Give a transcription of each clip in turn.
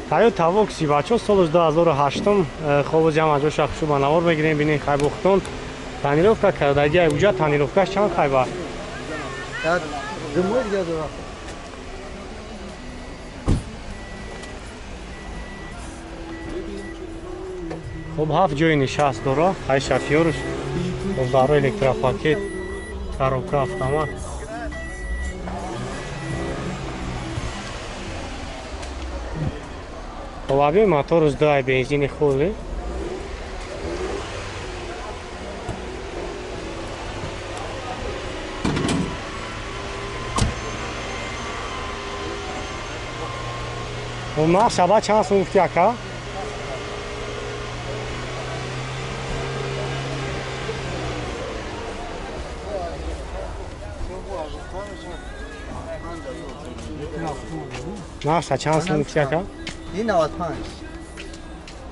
Toyota Voxy бачо соли 2008 хоб ҷамъ ҷоша хушу ба навор мегирем бинен хайбохтон тонировка кардаги уҷа тонировкаш чанд хайба? Хоб ҳафт ҷои нишаст дора, хай шофёрш, хоб даро электропакет, коробка автомат. Хоб аби моторш дай бензини хули. Хоб нарх шаба чанд сум гуфти ака? Нарх чанд сум гуфти ака? 95.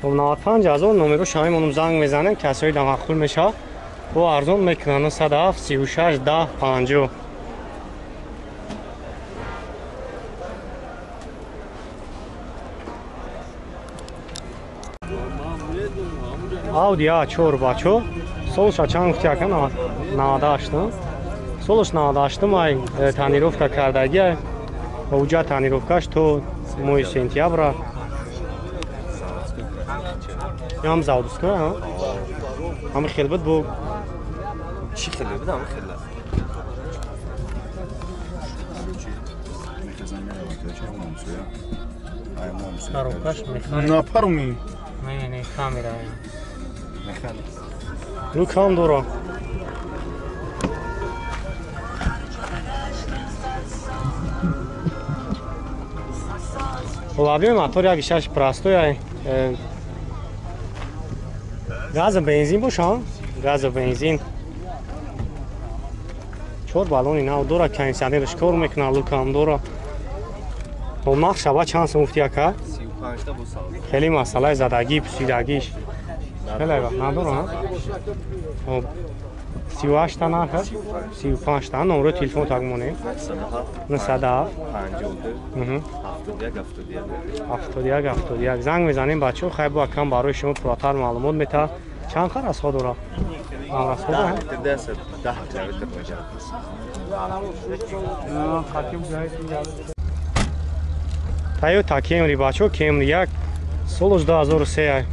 Хоб 95 ҳазор номеро шамимонум занг мезанем, касои дамақул мешавад, бо арзон мекунанд 107 36 10 50. Audi A4 бачо, солша чанд гуфти ака? 98. Солш 98 ай тонировка кардаги, уҷа тонировкаш то моҳи сентябра. Ям заводской, а? Ҳами хел буд бо чӣ хеле буд, ҳами хел. Коробкаш механик. Напаруми. Не, не, камера. Механик. Лукам дора. Хоб мотор як шаш простой ай. Газ бензин бошам, газ бензин. 4 баллони нав дора, кондиционерш кор мекунад, лукам дора. Хоб нарх шаба чанд сум гуфти ака? 35 та бо савдо. Хеле масъалаи задагӣ, пусидагиш. Хеле вақт надора, хоб 38 та нарх, 35 та. Номерои телефон так монем. 907 52 71 71 71 71. Занг мезанем бачаҳо, хай бо акам барои шумо пурратар маълумот метаҳад. Чанд қар расход дорад? Расход 10 литр мешавад. Toyota Camry бачаҳо, Camry 1 солш 2003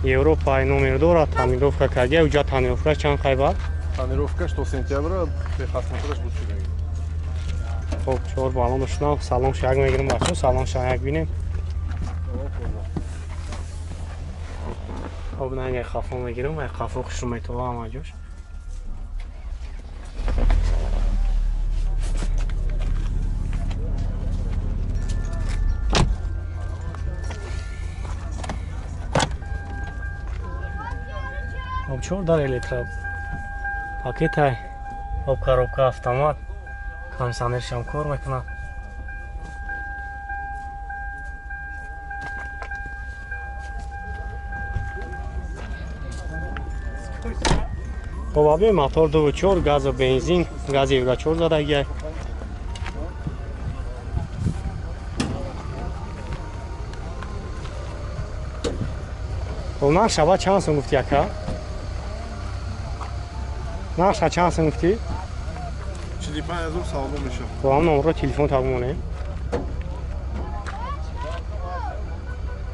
Европа номер дорад, тонировка карда, уҷа тонировкаш чанд қайбар? Тонировкаш то сентябра бехасмотраш буд шудаги. Хоб 4 баллонаш нав, салон шаг мегирем бачаҳо, салон шаг бинем. Хоб на ин хафо мегирем, ай хафо хушру метова ҳама ҷош. Хоб 4 дар электро пакетай, хоб коробка автомат, кондиционершам кор мекунад. Хоб аби мотор 2.4 газу бензин, гази Евро 4 задаги. Хоб нарх шаба чанд сум гуфти ака? Нарх чанд сум гуфти? 45 ҳазор савдо мешавад. Хоб ҳам номеро телефон так монем.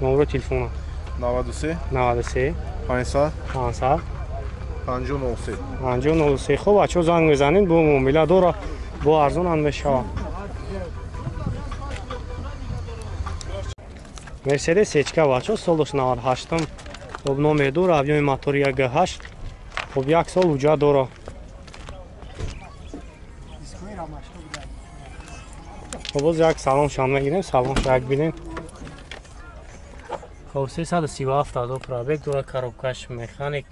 Номеро телефона 93 93 500 500 50 03 50 03. Хоб бачаҳо занг мезанед, бо муомила дора, бо арзон ҳам мешавад. Мерседес Сечка бачаҳо солш 98 хоб номер дора, объёми мотори 1.8, хоб як сол уҷа дора. Хоб боз як салон шам мегирем, салон шак бинем. Хоб 337 ҳазор пробег дора, коробкаш механик.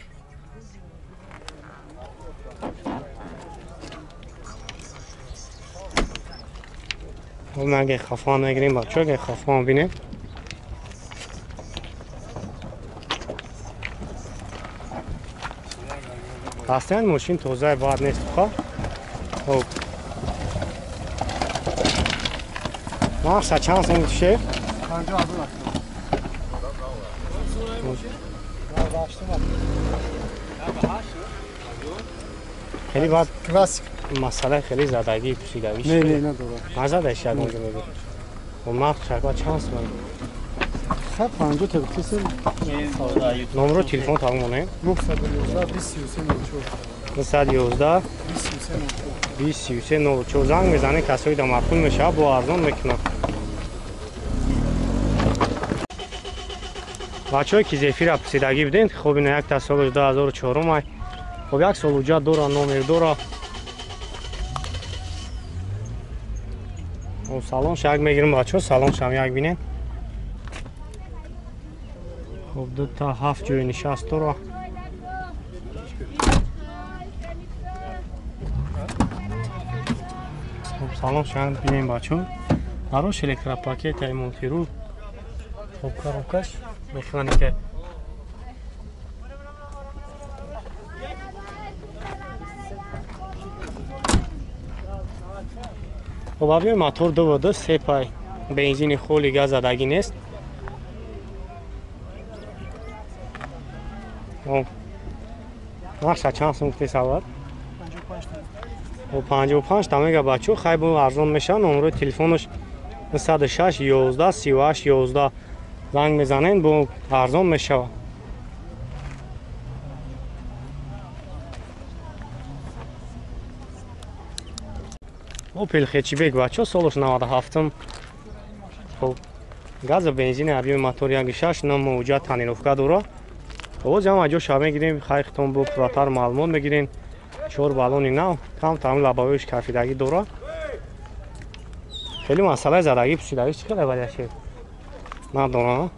Хоб наге хафа мегирем бачаҳо, ге хафа бинем. Аслан мошин тозаи бад нест, хоб нарх чанд сум шеф? 50 ҳазор. خیلی بعد классик масъала хеле задагӣ пӯшидагӣ. Не, не, надорад. Назадаиш ягон ҷо мегӯ. Хоб нарх шаква чанд сомон? Хаб 50 та гуфтесем. Номро телефон тамом монем. 911 23 04. 911 23 04. 23 04 занг мезанед, касои да маъқул мешавад, бо арзон мекунад. Бачаҳое ки зефира пурсидагӣ будед, хоб ина якта солаш 2004 ай. Хоб як сол ҳуҷҷат дора, номер дора. Хоб салон шак мегирем бачаҳо, салон шам як бинед. Хоб 2 та 7 ҷои нишаст дора. Хоб салон шам бинем бачаҳо. Барош электропакет ай мултирул. Хоб коробкаш механика. Хоб авиои мотор 2.2 се пай бензини холи газ задагӣ нест. Хоб нархша чанд сум гуфтед савад? 55 та. 55 та мега бачо, хай бо арзон мешавад. Номерои телефонаш 906 11 38 11 занг мезанед, бо арзон мешавад. Опел хэтчбек бачо, солаш 97. Хоб газа бензини объеми мотор 1.6 ном ҳуҷҷат тонировка дора. Боз ҳам аҷо шаб мегирем, хайхтон бо пурратар маълумот мегирем. 4 баллони нав, кам там лабавиш кафидагӣ дора. Хеле масъалаи задагӣ пӯшидагӣ чӣ хеле валяше надорам.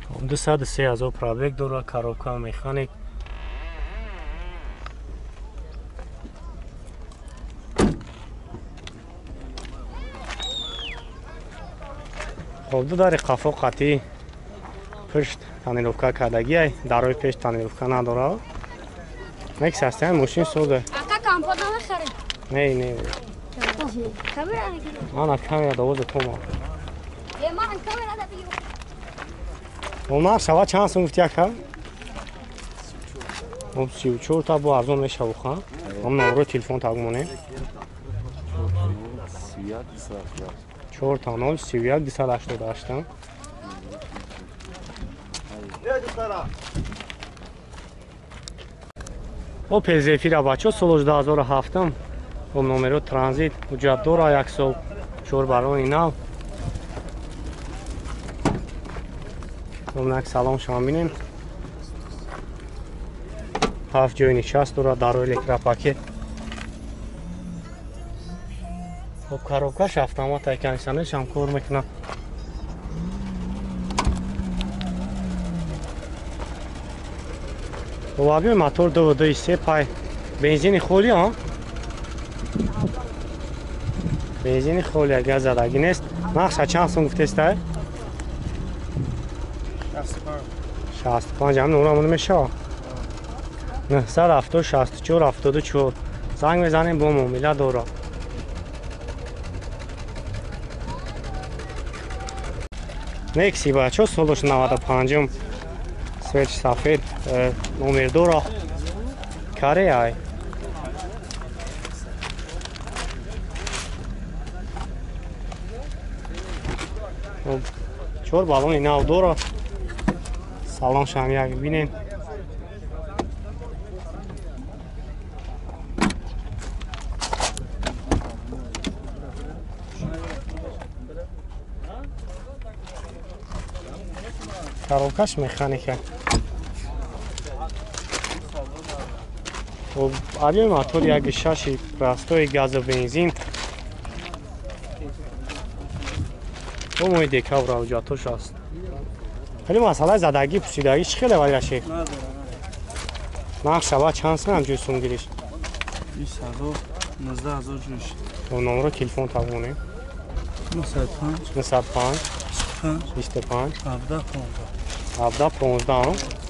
Хоб 203 ҳазор пробег дора, коробка механик. Хоб ду дари қафо қатъӣ пушт тонировка кардагӣ, дарои пеш тонировка надорад. Некс ҳастаи мошин сода. Ака компот намехарем. Не, не. Камера мегирем. Ана камера довоза тома. Е, ман камера да бигирам. Омар шава чанд сум гуфти ака? Хоб 34 та бо арзон мешавад ха. Ҳам номерои телефон таг монем. 4 та 0 31 288. Опел Зефира бачо солаш 2007 бо номеро транзит ҳуҷҷат дора, як сол 4 баллони нав. Як салон шам бинем. 7 ҷои нишаст дора, дарои электропакет. Хоб коробкаш автомат ай, кондиционерш ҳам кор мекунад. Хоб объеми мотор 2.2 се пай бензини холи, а? Бензини холи, агар задагӣ нест. Нархша чанд сум гуфтестай? 65. Ҳам номерамон мешавад. 970 64 74 занг мезанем, бо муомила дорад. Некси бачо солаш 95 свеч сафед номер дора. Каре ай. 4 баллони нав дора. Салон шам як бинем. Коробкаш механика. Хоб объеми мотор 1.6 простои газу бензин. Бо моҳи декабр ҳуҷҷатош аст. Хеле масъалаи задагӣ пӯшидагӣ чӣ хеле валяше? Нарх шава чанд сум ҳам ҷои сумгириш? 20 ҳазор, 19 ҳазор ҷӯш. Номеро телефон тавонем. 905 905 25 25 17 15 17 15.